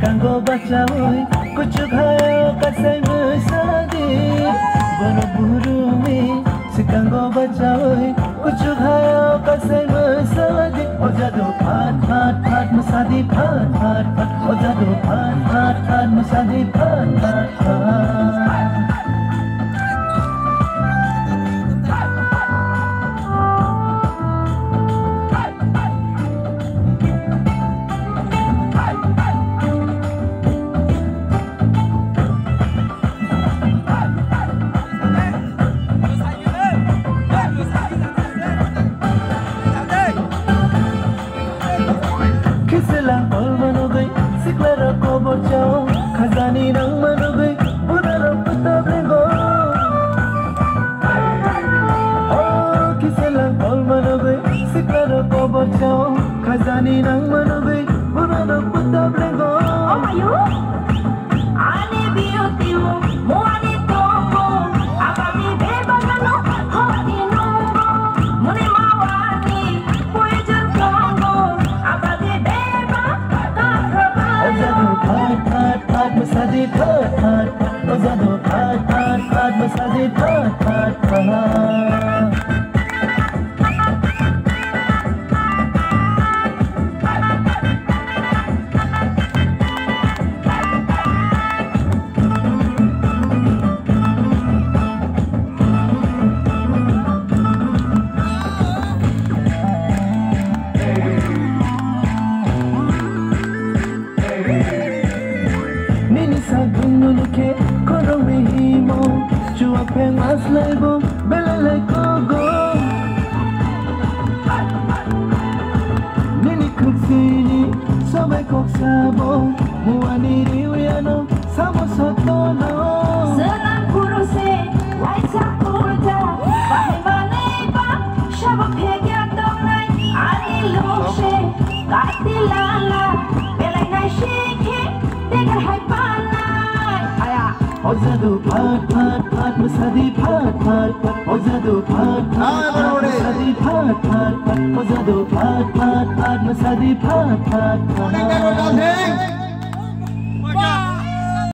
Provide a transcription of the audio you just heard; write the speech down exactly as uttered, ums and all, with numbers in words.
Tango bachawi, kuchuk hayo kasai mwsadi. Bono burumi, sikango bachawi, kuchuk hayo kasai mwsadi. Ojado phat, phat, phat, mwsadi, phat, phat, phat. Ojado phat, phat, phat, mwsadi, phat, phat, phat. Kiselang kolma nugwi, siklarok kobor chao, khajani nangma nugwi, burarok kutab lengo. Oh, kiselang kolma nugwi, siklarok kobor chao, khajani nangma nugwi, burarok kutab lengo. Oh, ayo. Ani beauty o muani tongo, abami bebagano hoti nungo, muni mawani poison tongo, abami beba kakhrabayo. Ojado phat phat phat masadi phat phat phat, ojado phat phat phat masadi phat phat phat. Nini sagungno nukhe khoroknwi himo, chuak pheng maslaibo belai lai kogo. Nini khwksini sobai kok sabo, muani riwi ano samo sotono. Swnam phuru se waisa puja, bai manwi ba sabo phekya tongnai ani lok se. Kati lala, belai nai sikhe, tegar hai panai. Aya. Ojado phat phat phat masadi phat phat phat. Ojado phat phat phat masadi phat phat phat. Ojado phat phat phat masadi phat phat phat.